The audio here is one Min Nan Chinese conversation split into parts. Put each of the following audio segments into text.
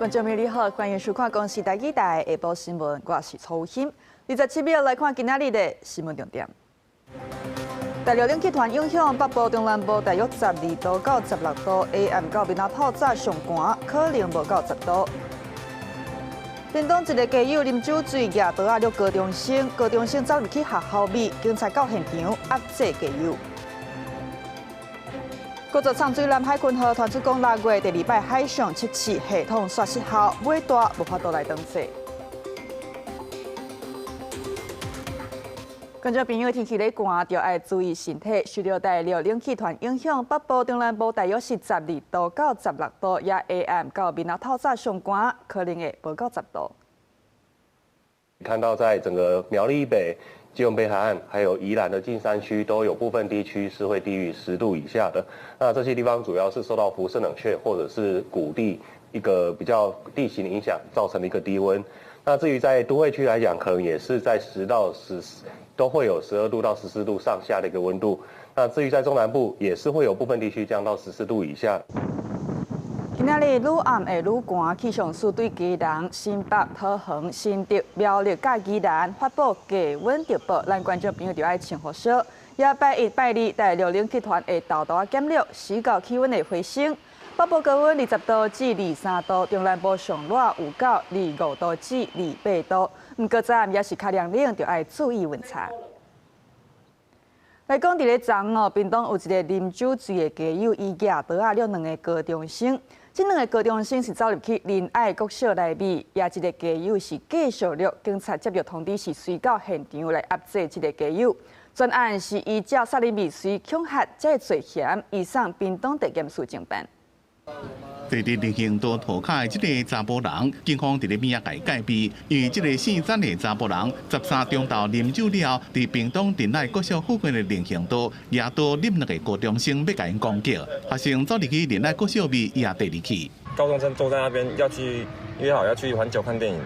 觀眾朋友你好，歡迎收看公視台語台下晡新聞，我是曹欣。27秒來看今仔日的新聞重點。大陸冷氣團影響北部、中南部大約12度到16度，下暗到明仔透早上寒，可能無到10度。屏東一個街友啉酒醉，舉刀仔掠高中生，高中生走入去學校尾，警察到現場壓制街友。閣做藏水南海群號傳出講6月第二擺海上測試系統煞失效，尾大無法度來登載。觀眾朋友，天氣咧寒，就愛注意身體。受著大陸冷氣團影響，北部、中南部大約是12度到16度，也下暗到明仔透早上寒，可能會無到10度。看到在整個苗栗以北、基隆北海岸，還有宜蘭的近山區，都有部分地區是會低於10度以下的。那這些地方主要是受到輻射冷卻或者是谷地一個比較地形影響造成的一個低溫。那至於在都會區來講，可能也是在10到10，都會有12度到14度上下的一個溫度。那至於在中南部，也是會有部分地區降到14度以下。今仔日愈暗會愈寒，氣象署對基隆、新北、桃園、新竹、苗栗佮宜蘭發布低溫特報，咱觀眾朋友就愛穿厚衫。也拜一、拜二，大陸冷氣團會沓沓仔減弱，使到氣溫會回升。北部高溫20度至23度，中南部上熱有到25度至28度。毋過早暗也是較涼冷，就愛注意溫差。來講佇咧昨昏哦，屏東有一個啉酒醉的街友，伊舉刀仔掠兩個高中生。這兩個高中生是走入去仁愛國小內面，也一個街友是繼續掠，警察接到通知是隨到現場來壓制這個街友。全案是依照殺人未遂恐嚇這個罪嫌，移送屏東地檢署偵辦。坐佇人行道塗跤的這个查埔人，警方佇咧邊仔共伊戒備，因為這个姓曾的查埔人，13中晝啉酒了後，佇屏東仁愛國小附近的人行道，舉刀掠兩个高中生欲共𪜶攻擊，學生走入去仁愛國小尾，伊也綴入去。高中生坐在那邊要去約好要去環球看電影，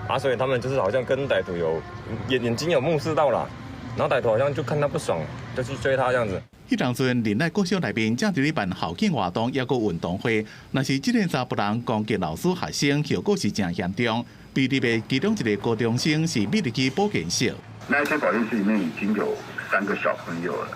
啊，所以他們就是好像跟歹徒有眼睛有目視到啦，然後歹徒好像就看他不爽，就去追他這樣子。彼當陣仁愛國小內面正佇咧辦校慶活動，抑閣運動會，若是這个查埔人攻擊老師學生，後果是誠嚴重。被入的其中一个高中生是匿入去保健室。那一間保健室裡面已經有三個小朋友了，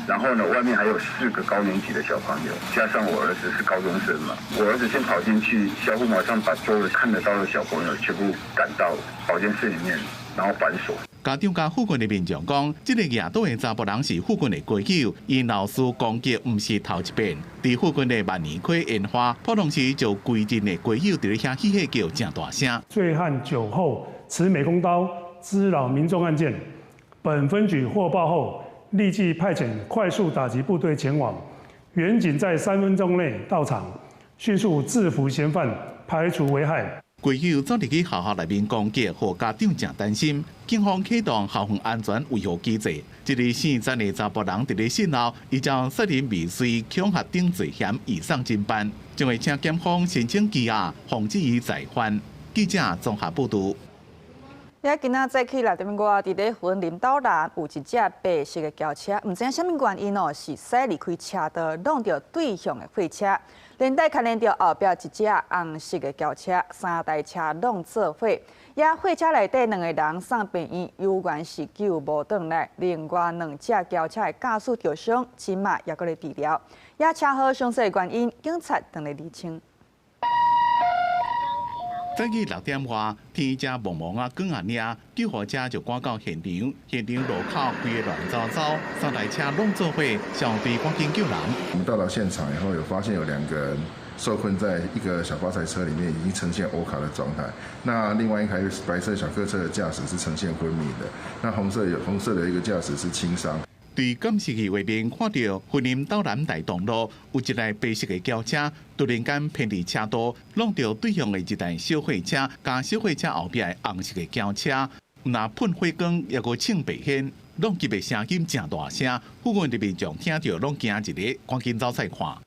然後呢，外面還有四個高年級的小朋友，加上我兒子是高中生嘛，我兒子先跑進去，小虎馬上把周圍看得到的小朋友全部趕到保健室裡面，然後反鎖。家長佮附近的民眾講，這个舉刀的查埔人是附近的街友，𪜶老師攻擊毋是頭一遍。佇附近的萬年溪煙花，普通時就規陣的街友佇咧遐嬉戲叫誠大聲。醉漢酒後持美工刀滋擾民眾案件，本分局獲報後，立即派遣快速打擊部隊前往，員警在3分鐘內到場，迅速制服嫌犯，排除危害。街友走入去學校內面攻擊，予家長誠擔心。警方啟動校園安全維護機制。這个姓曾的查埔人佇咧訊後，依照殺人未遂、恐嚇等罪嫌移送偵辦，將會請檢方申請羈押，防止伊再犯。記者綜合報導。也今仔早起6點外，佇咧雲林斗南有一隻白色的轎車，毋知影啥物原因哦，是駛離開車道，挵著對向的貨車，連帶牽連著後壁一隻紅色的轎車，三台車攏做伙。也貨車內底兩个人送病院，猶原是救無轉來。另外兩隻轎車的駕駛著傷，這馬猶閣咧治療。也車禍詳細原因，警察正咧釐清。早起6點外，天才濛濛仔光仔爾，救護車就趕到現場。現場路口規个亂糟糟，三台車攏做伙，消防隊趕緊救人。我們到達現場以後，有發現有兩個人受困在一個小發財車裡面，已經呈現烏卡的狀態。那另外一台白色小客車的駕駛是呈現昏迷的。那紅色的一個駕駛是輕傷。佇監視器畫面看著，雲林斗南大同路有一台白色的轎車，突然間偏離車道，挵著對向的一台小貨車，佮小貨車後壁的紅色的轎車，毋但噴火光，猶閣衝白煙，挵擊的聲音誠大聲，附近的民眾聽著攏驚一个，趕緊走出看。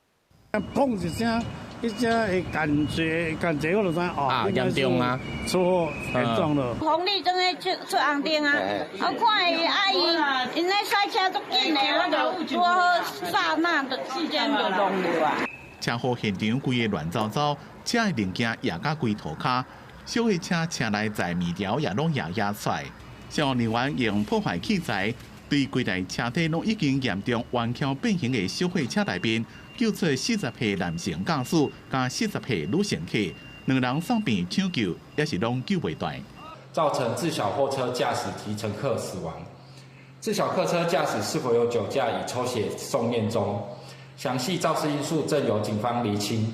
砰一聲，彼只的感覺，感覺我就知哦，啊，嚴重啊，車禍嚴重了。紅綠燈咧出出紅燈啊，我看伊啊伊，𪜶咧駛車足緊的，我就拄好剎那的時間就挵著啊。車禍現場規个亂糟糟，車的零件壓甲規塗跤，小貨車車內載物條也攏壓壓出來。消防人員用破壞器材，對規台車體攏已經嚴重彎曲變形的小貨車內面，救出40歲男性駕駛佮40歲女乘客，兩人送病搶救，也是攏救袂斷。造成自小貨車駕駛及乘客死亡。自小客車駕駛是否有酒駕，已抽血送驗中。詳細肇事因素正由警方釐清。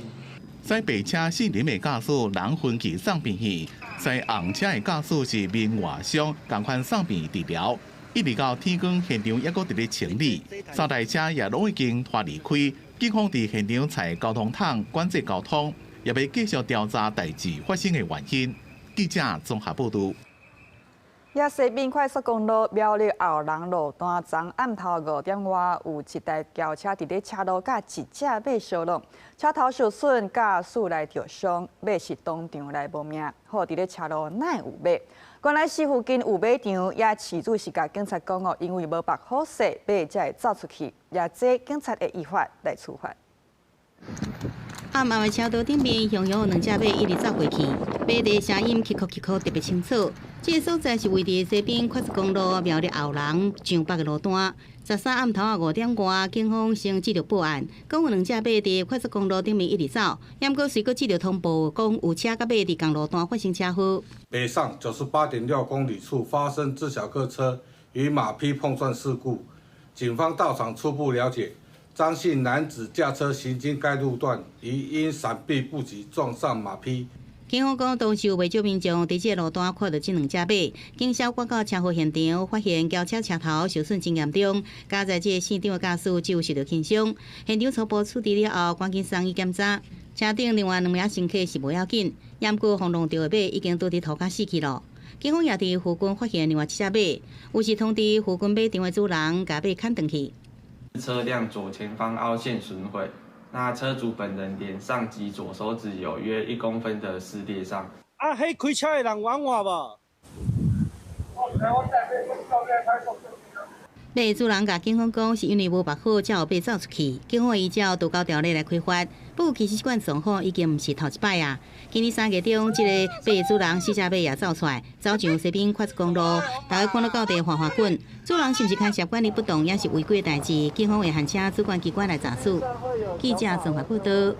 駛白車四人的駕駛人昏厥送病院，駛紅車的駕駛是面外傷，仝款送病治療。一直到天光，現場猶閣佇咧清理，三台車也攏已經拖離開。警方佇現場採交通桶管制交通，也欲繼續調查代誌發生的原因。記者綜合報導。也西濱快速公路苗栗後龍路段，昨暗頭5點外，有一台轎車佇咧車路佮一隻馬相挵，車頭受損，駕駛來著傷，馬是當場來無命。好，佇咧車路哪會有馬？原來是附近有馬場，也飼主是共警察講哦，因為無縛好勢，馬才會走出去。也這警察會依法來處罰。暗暗的車道頂面，雄雄有兩隻馬一直走過去，馬的聲音起哭起哭特別清楚。這個所在是位佇西濱快速公路苗栗後龍上北的路段。13暗頭仔5點外，警方先接到報案，講有兩隻馬佇快速公路頂面一直走，毋過隨閣接到通報，講有車佮馬佇仝路段發生車禍。北上98.6公里處發生自小客車與馬匹碰撞事故，警方到場初步了解，張姓男子駕車行經該路段，疑因閃避不及撞上馬匹。警方講，當時有袂少民眾佇這個路段看到這兩隻馬，警消趕到車禍現場，發現轎車車頭受損真嚴重，加在這個現場的駕駛只有受到輕傷。現場初步處置了後，趕緊送醫檢查。車頂另外兩名乘客是無要緊，毋過予挵著的馬已經倒佇塗跤死去囉。警方也佇附近發現另外一隻馬，有時通知附近馬場的主人，共馬牽轉去。車輛左前方凹陷損毀，那車主本人臉上及左手指有約1公分的撕裂傷。啊，彼開車的人冤枉無？馬主人共警方講，是因為無縛好，才予馬走出去。警方會依照道交條例來開罰。不過，其實這款狀況已經毋是頭一擺啊。今年3月中，這個馬主人四隻馬也走出來，走上西濱快速公路，大家看到到地滑滑滾。主人是毋是牽涉管理不當，抑是違規代誌？警方會函請主管機關來查處。記者綜合報導。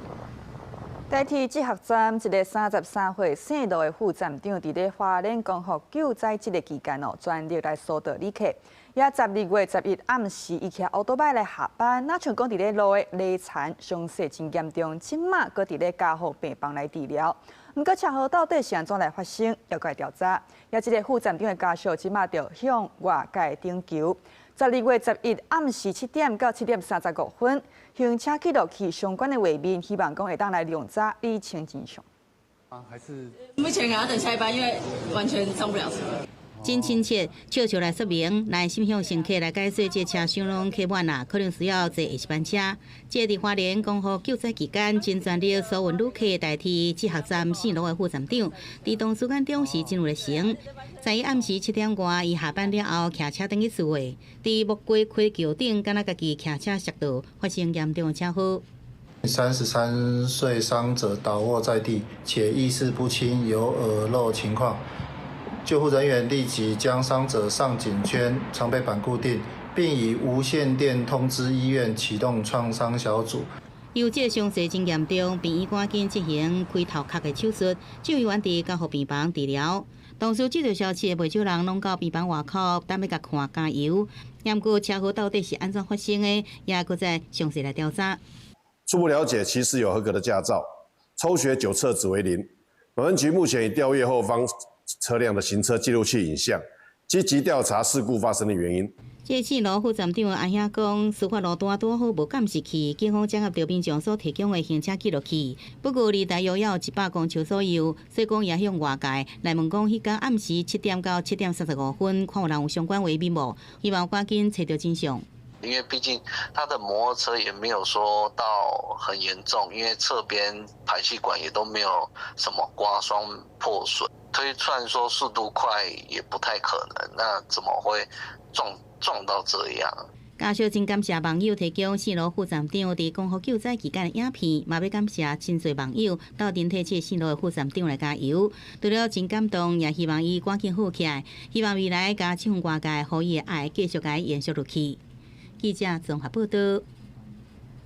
台鐵志學站一个33歲姓羅的副站長，佇咧花蓮光復救災這个期間哦，全力來疏導旅客。也12月11暗時，伊騎歐多擺來下班，若像講佇咧路的犁殘傷勢真嚴重，這馬閣佇咧加護病房來治療。毋過車禍到底是按怎來發生，猶閣調查。也這个副站長的家屬，這馬就向外界徵求。12月11暗時7點到7點35分，行車記錄器相關的畫面，希望講會當來量查理清真相。啊，還是目前還要等下一班，因為完全上不了車。真親切，笑笑來說明，來心向乘客來解說，這車廂攏客滿啦，可能需要坐下一班車。這佇花蓮光復救災期間，真全力疏運旅客代替志學站姓羅的副站長，佇同事間中是真有熱誠。在伊暗時7點外，伊下班了後，騎車轉去厝的，佇木瓜溪橋頂，敢若家己騎車摔倒，發生嚴重的車禍。33歲傷者倒臥在地，且意識不清，有耳漏情況。救護人員立即將傷者上頸圈長背板固定，並以無線電通知醫院啟動創傷小組。由這個傷勢真嚴重，病院趕緊進行開頭殼的手術，住院佇加護病房治療。當時這條消息，袂少人攏到病房外口等欲共看加油。毋過車禍到底是按怎發生的，也閣再詳細來調查。初步了解，其實有合格的駕照，抽血酒測值為零。本分局目前已調閱後方車輛的行車記錄器影像，積極調查事故發生的原因。這姓羅副站長阿兄講，事發路段拄好無監視器，警方整合著民眾所提供的行車記錄器。不過離大約有100公尺左右，所以講也向外界來問講，彼工暗時7點到7點35分，看有人有相關畫面無？希望趕緊揣著真相。因為畢竟他的摩托車也沒有說到很嚴重，因為側邊排氣管也都沒有什麼刮傷破損，推算說速度快也不太可能，那怎麼會撞到這樣？家屬真感謝網友提供線路副站長佇江湖救災期間的影片，嘛欲感謝真濟網友鬥陣替這個線路的副站長來加油。除了真感動，也希望伊趕緊好起來，希望未來共這份外界予伊的愛繼續共伊延續落去。記者綜合報道。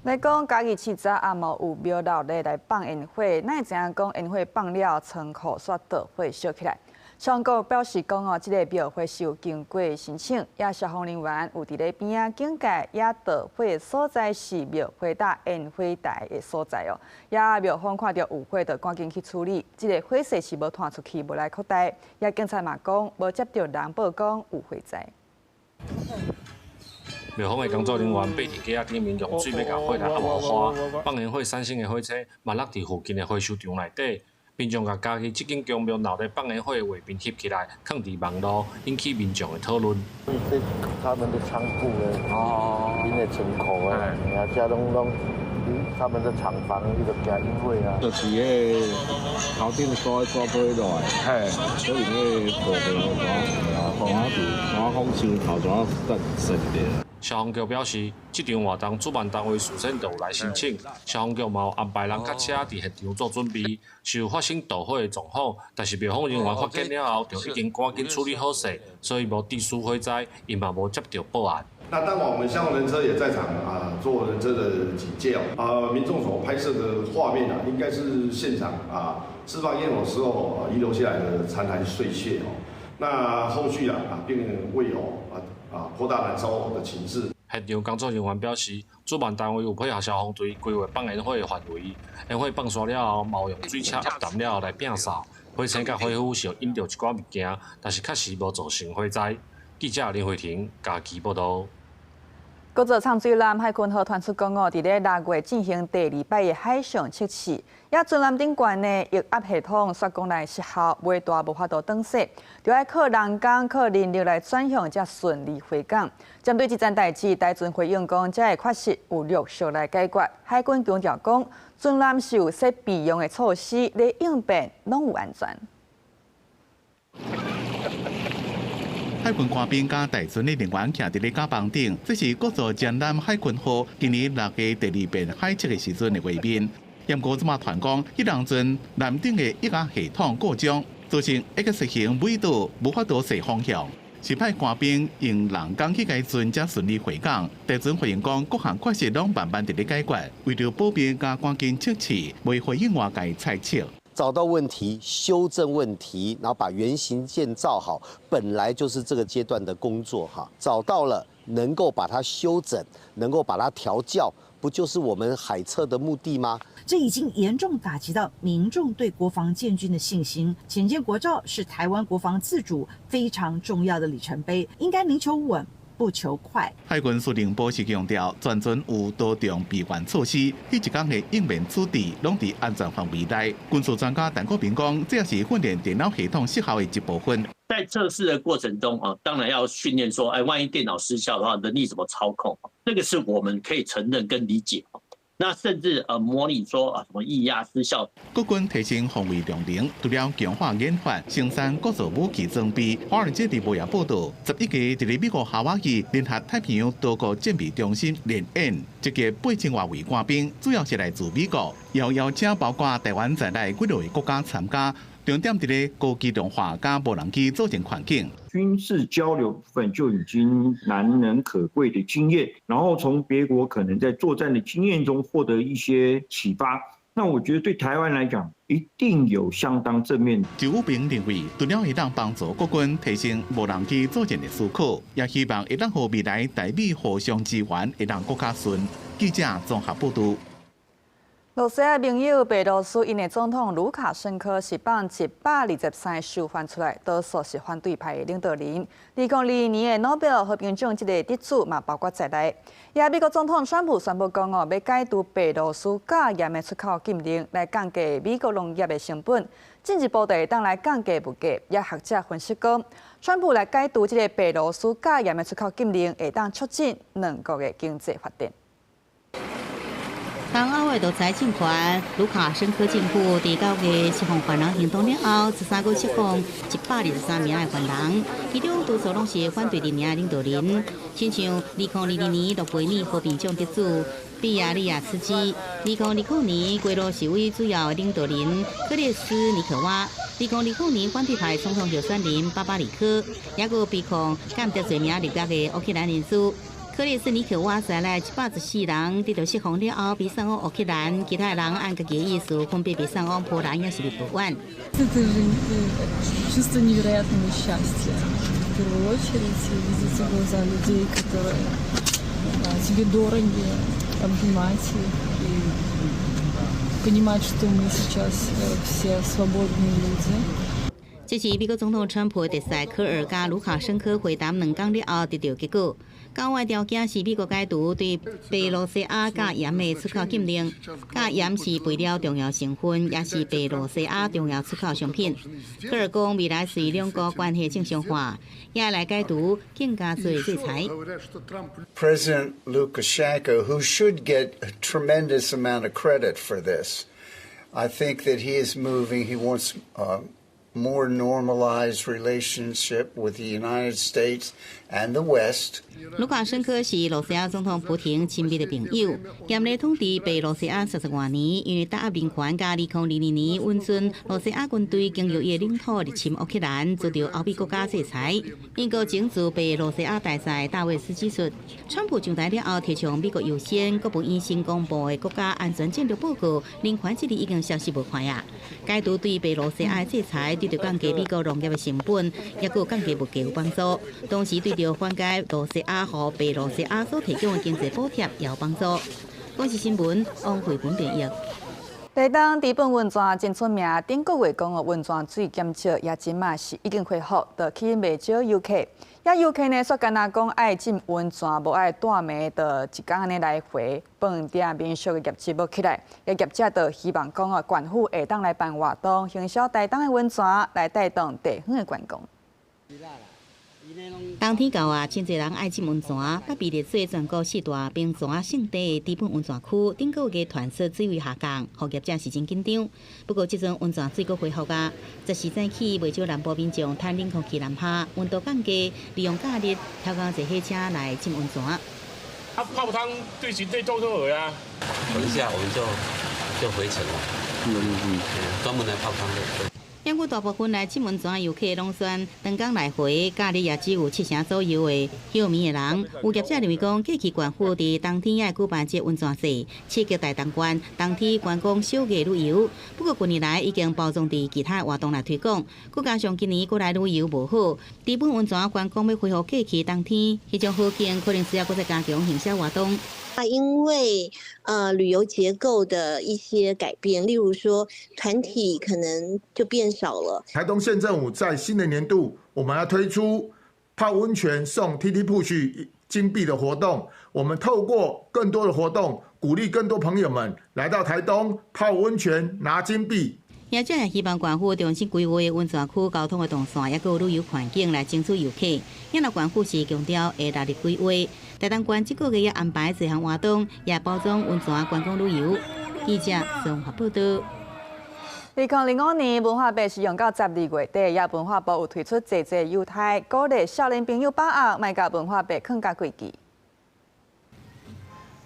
來講，嘉義市昨暗暝有廟樓咧來放煙火，哪會知影講煙火放了，倉庫煞著火燒起來。消防局表示講哦，這个廟火是有經過申請，也消防人員有佇咧邊仔警戒，也著火所在是廟會搭煙火台的所在哦。也廟方看著有火，就趕緊去處理。這个火勢是無傳出去，無來擴大。也警察嘛講，無接著人報講有火災。廟方的工作人員爬佇架仔頂面用水欲共火來壓予花，放煙火產生的火車嘛落佇附近的回收場內底。民眾共嘉義這間宮廟鬧咧放煙火的畫面翕起來，囥佇網路，引起民眾的討論。這他們的倉庫咧，𪜶的倉庫啊，啊，遮攏攏他們的廠房，伊就驚引火啊。就是彼个頭頂煞煞飛落來，嘿，所以彼个部分我看，看講像頭怎啊得閃著。消防局表示，這場活動主辦單位事先就有來申請，消防局嘛有安排人佮車佇現場做準備。是有發生著火的狀況，但是廟方人員發現了後，就已經趕緊處理好勢，所以無致死火災，𪜶嘛無接著報案。那當晚我們消防人車也在場啊，做人車的警戒哦。啊，民眾所拍攝的畫面啊，應該是現場啊釋放煙火時候遺留下來的殘骸碎屑哦。那後續啊並未有擴大燃燒的情勢。現場工作人員表示，主辦單位有配合消防隊規劃放煙火的範圍，煙火放煞了後，嘛有用水車壓淡了後來摒掃，火星佮火灰是有引著一寡物件，但是確實無造成火災。記者林慧婷嘉義報導。國造藏水艦海鯤號傳出講哦，佇咧6月進行第二擺的海上測試，也船艦頂懸的液壓系統煞講來失效，尾大無法度轉駛，就愛靠人工靠人力來轉向，才順利回港。針對這件代誌，台船回應講，這个缺失有陸續來解決。海軍強調講，船艦是有設備用的措施，咧應變攏有安全。海軍官兵佮大船的人員徛佇咧甲帆頂，這是國造戰艦海鯤號今年6月第二遍海測的時陣的畫面。不過這馬傳講，彼當陣艦頂的液壓系統故障，造成 X 型尾導無法度踅方向，是派官兵用人工去共船才順利回港。大船回應講，各項缺失攏慢慢佇咧解決，為著保密佮趕緊測試，袂回應外界猜測。找到問題，修正問題，然後把原型艦造好，本來就是這個階段的工作哈。找到了，能夠把它修整，能夠把它調校，不就是我們海測的目的嗎？這已經嚴重打擊到民眾對國防建軍的信心。潛艦國造是台灣國防自主非常重要的里程碑，應該寧求穩，不求快。海軍司令部是強調，全船有多重備援措施，彼一工的應變處置攏佇安全範圍內。軍事專家陳國平講，這也是訓練電腦系統失效的一部分。在測試的過程中啊，當然要訓練說，哎，萬一電腦失效的話，人力怎麼操控？這個是我們可以承認跟理解。那甚至模擬說啊，什麼液壓失效。國軍提升防衛量能，除了強化研發、生產國造武器裝備。華爾街日報也報導，11個佇咧美國夏威夷聯合太平洋多國戰備中心聯演，集結8000外位官兵，主要是來自美國，邀邀請包括台灣在內幾个國家參加。重點佇咧高機動化佮無人機作戰環境。軍事交流部分就已經難能可貴的經驗，然後從別國可能在作戰的經驗中獲得一些啟發。那我覺得對台灣來講，一定有相當正面。周武平認為，除了會當幫助國軍提升無人機作戰的思考，也希望會當予未來台美互相支援，會當閣較順。記者綜合報導。羅西亞盟友白羅斯𪜶的總統盧卡申科是放123個囚犯出來，多數是反對派的領導人。2022年的諾貝爾和平獎這个得主嘛包括在內。也美國總統川普宣布講哦，欲解除白羅斯較嚴的出口禁令，來降低美國農業的成本。進一步就會當來降低物價。也學者分析講，川普來解除這个白羅斯較嚴的出口禁令，會當促進兩國的經濟發展。東歐的獨裁政權盧卡申科政府佇9月釋放犯人行動了後，十三個釋放123名的犯人，其中多數攏是反對陣營的領導人，親像2022年諾貝爾和平獎得主比亞利亞茨基，2020年街頭示威主要的領導人克列斯尼可娃，2020年反對派總統候選人巴巴里科，抑閣被控間諜罪名入獄的烏克蘭人士。克列斯尼可娃在內114人得到釋放了後，被送往烏克蘭，其他人按家己的意思分別被送往波蘭，抑是立陶宛。 Это же чувство невероятного счастья. В первую очередь видеть глаза людей, которые тебе дороги, обнимать их и понимать, что мы сейчас все свободные люди. 這是美國總統川普特使科爾佮盧卡申科會談2工了後得到結果。交換條件是美國解除對白羅斯亞鉀鹽的出口禁令。鉀鹽是肥料重要成分，也是白羅斯亞重要出口商品。科爾講，未來隨兩國關係正常化，也來解除更加濟制裁。 President Lukashenko, who should get a tremendous amount of credit for this, I think that he is moving. He wants more normalized relationship with the United States and the West. 盧卡申科是羅西亞總統普廷親密的朋友，兼咧統治白羅西亞30外年，因為打壓人權，佮2022年允准羅西亞軍隊經由伊的領土入侵烏克蘭，遭到歐美國家制裁。英國前駐白羅西亞大使大衛斯指出，川普上台了後提倡美國優先，國務院新公布的國家安全戰略報告，人權這裡已經消失無看啊。解除對白羅西亞的制裁，對著降低美國農業的成本，抑閣降低物價有幫助，同時對著緩解羅西亞予白羅西亞所提供的經濟補貼也有幫助。公視新聞王慧文編譯。台東知本溫泉真出名，頂個月講哦，溫泉水減少，也這馬是已經恢復，就吸引袂少遊客。遐遊客呢，煞干焦講愛浸溫泉，無愛蹛暝，就一工按呢來回，飯店民宿的業績無起來。遐業者就希望講哦，縣府會當來辦活動，行銷台東的溫泉，來帶動地方的觀光。冬天到啊，真濟人愛浸溫泉。北被列做全國四大冰泉勝地的知本溫泉區，頂個月傳說水位下降，予業者是真緊張。不過這陣溫泉水閣恢復啊，十時早起，袂少南部民眾趁冷空氣南下，溫度降低，利用假日挑工坐火車來浸溫泉。啊，泡湯對身體都好啊。等一下，我們就回程了。專門來泡湯的。不過大部分來浸溫泉遊客攏選長工來回，假日也只有七成左右的歇暝的人。有業者認為講，過去縣府佇冬天也會舉辦這溫泉節，刺激台東縣冬天觀光小額旅遊。不過近年來已經包裝佇其他活動來推廣，閣加上今年國內旅遊無好，知本溫泉觀光欲恢復過去冬天彼種好景，可能需要閣再加強行銷活動。因為旅遊結構的一些改變，例如說團體可能就變少了。台東縣政府在新的年度，我們要推出泡溫泉送 TT Push 金幣的活動。我們透過更多的活動，鼓勵更多朋友們來到台東泡溫泉拿金幣。業者也希望縣府重新規劃溫泉區交通的動線，抑閣旅遊環境來爭取遊客。因為縣府是強調會納入規劃，台東縣這個月也安排這項活動，也包裝溫泉觀光旅遊。記者綜合報道。2005年文化部是用到12月底，也文化部有推出濟濟優待，鼓勵少年朋友把握，莫共文化部囥甲過期。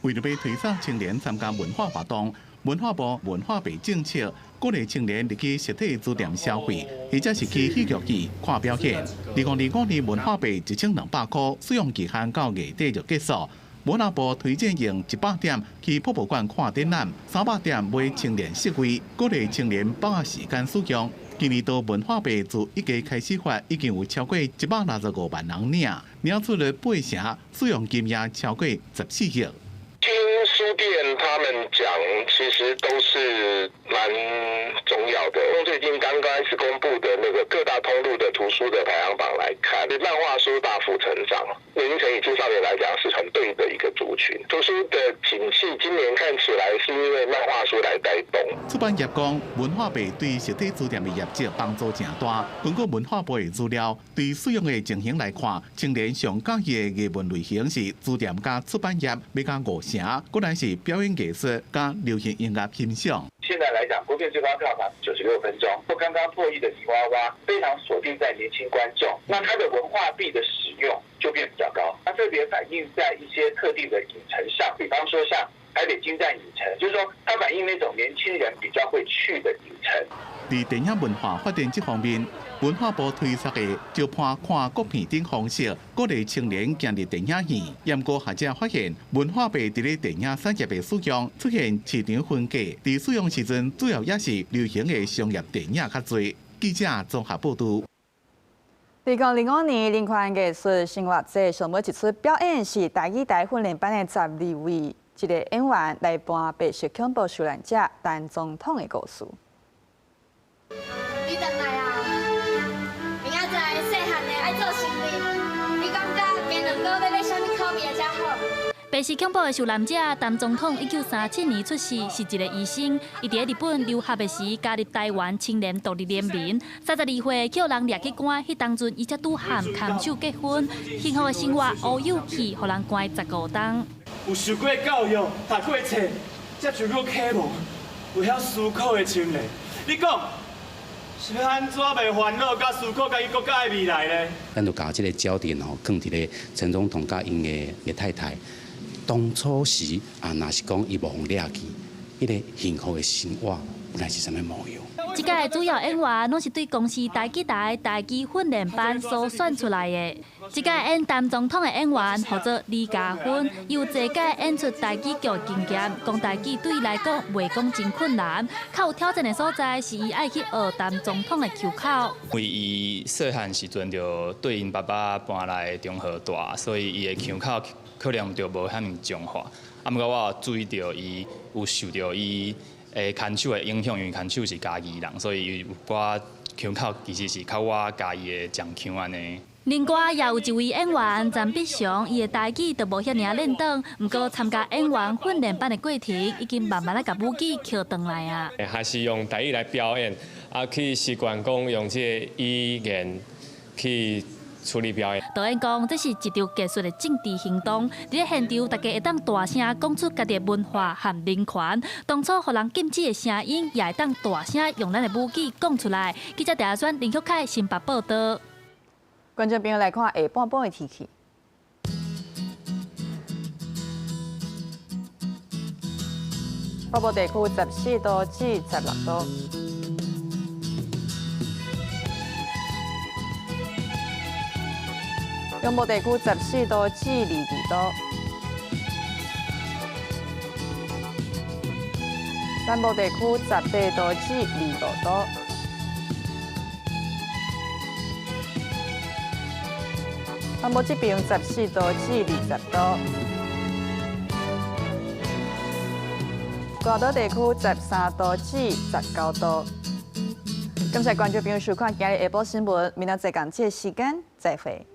為著欲推捒青年參加文化活動，文化部文化部政策鼓勵青年入去實體書店消費，或者是去戲劇院看表演。2025年文化部1200箍，使用期限到月底就結束。文化部推薦用100點去博物館看展覽，300點買青年實惠，鼓勵青年把握時間使用。今年度文化部自一月開始發，已經有超過165萬人領，領出了八成，使用金額超過14億。聽書店他們講，其實都是蠻重要的。從最近剛開始公布的那個各大通路的圖書的排行榜來看，漫畫書大幅成長，年齡層以青少年來講是很對的一個族群。圖書的景氣今年看看起來是因為漫畫書來帶動。出版業講，文化部對實體書店的業績幫助誠大。根據文化部的資料，對使用的情形來看，青年上佮意的藝文類型是書店佮出版業，欲加五成，閣來是表演藝術佮流行音樂欣賞。現在來講，國片最高票房96分鐘，或剛剛破億的泥娃娃，非常鎖定在年輕觀眾，那它的文化幣的使用就變比較高。它特別反映在一些特定的影城上，比方說像台北京站影城，就是說它反映那種年輕人比較會去的影城。佇電影文化發展這方面，文化部推出的招伴看國片等方式，鼓勵青年進入電影院。毋過學者發現，文化幣佇咧電影產業的使用出現市場分割，佇使用時陣主要也是流行的商業電影較濟。記者綜合報導。2005年人權藝術生活節上尾一齣表演是台語台訓練班的12位一个演員來扮白色恐怖受難者陳總統的故事。你轉來啊！明仔載細漢的愛做生日，你感覺雞卵糕欲買啥物口味的才好？白色恐怖的受難者陳總統，1937年出世，是一个醫生。伊佇日本留學的時，加入台灣青年獨立聯盟。32歲予人掠去關，彼當陣伊才拄和看守結婚，幸福的生活烏有去，予人關15冬。有受過教育、讀過冊、接受過啟蒙、有曉思考的青年，你講是欲按怎袂煩惱佮思考家己國家的未來呢？咱就共這个焦點吼，放佇咧陳總統佮𪜶的太太。當初時啊，若是講伊無予掠去，彼个幸福的生活本來是啥物模樣？這屆主要演員攏是對公視台語台台語訓練班所選出來的。這屆演陳總統的演員號做李嘉芬，伊有濟屆演出台語劇經驗，講台語對伊來講袂講真困難。較有挑戰的所在是伊愛去學陳總統的腔口。因為伊細漢時陣就對𪜶爸爸搬來中和蹛，所以伊的腔口可能就無遐爾彰化。啊，毋過我有注意著伊有受著伊的牽手的影響，因為牽手是嘉義人，所以有寡腔口其實是較倚嘉義的講腔按呢。另外，也有一位演員陳必祥，伊的台語就無遐爾輪轉，毋過參加演員訓練班的過程，已經慢慢仔共母語抾轉來啊。還是用台語來表演，啊，去習慣講用這個語言去處理表演。導演講，這是一場藝術的政治行動。佇咧現場，大家會當大聲講出家己的文化和人權。當初予人禁止的聲音，也會當大聲用咱的母語講出來。記者鄭阿選、林旭凱新北報導。觀眾朋友來看下半晡的天氣。北部地區14度至16度。中部地區14度至22度。南部地區18度至25度。北部這邊14度至20度。外島地區13度至19度。感謝觀眾朋友收看今日下晡新聞，明仔載仝這個時間再會。